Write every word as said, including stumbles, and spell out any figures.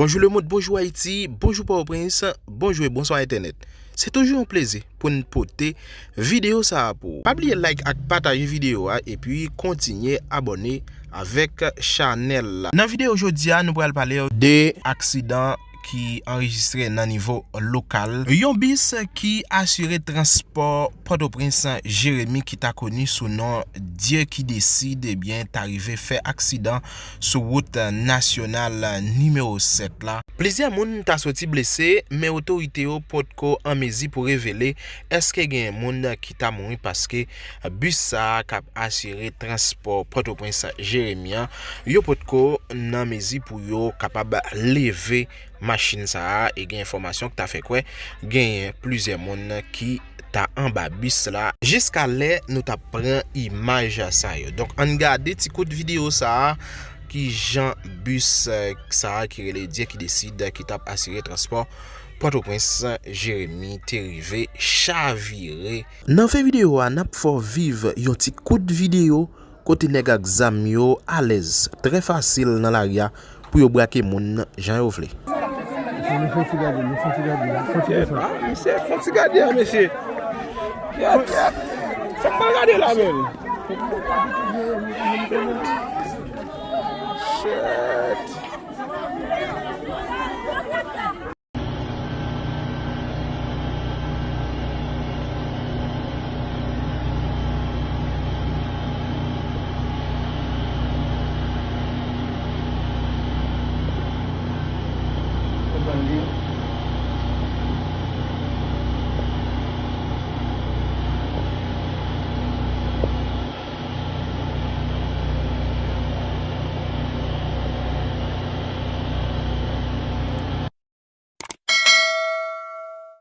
Bonjou lemonn, bonjou Ayiti, bonjou Pòtoprens, bonjou e bonswa entènèt. Se toujou yon plezi pou n pote videyo sa a pou ou. Pa bliye like ak pataje videyo a epi kontinye abòne avèk chanèl la. Nan videyo jodi a, nou pral pale de aksidan ki anrejistre nan nivo lokal. Yon bis ki asire transpò Pòtoprens Jeremi ki ta koni sou non Dye ki Deside, ebyen, ta rive fè aksidan sou wout nasyonal nimewo sèt la. Plizyè moun ta soti blese, men otorite yo potko an mezi pou revele èske genyen moun ki ta mouri paske bis sa a k ap asire transpò Pòtoprens Jeremi an, yo potko nan mezi pou yo kapab leve machin sa a, e gen enfòmasyon ki ta fè kwè genyen plizyè moun ki ta anba bis la jiska lè nou t ap pran imaj sa yo. Donk, ann gade ti kout videyo sa a, ki jan bis, eh, sa a ki rele Dye ki Deside, ki t ap asire transpò Pòtoprens Jeremi, te rive chavire. Nan fen videyo a, n ap fè w viv yon ti kout videyo kote nèg ak zam yo alèz, trè fasil nan lari a pou yo brake moun jan yo vle. Mesye, mesye, fon ti gade, mesye, fon ti gade, fon ti gade, mesye. Yèt, yèt. Sa k pral gade la menm? Shit.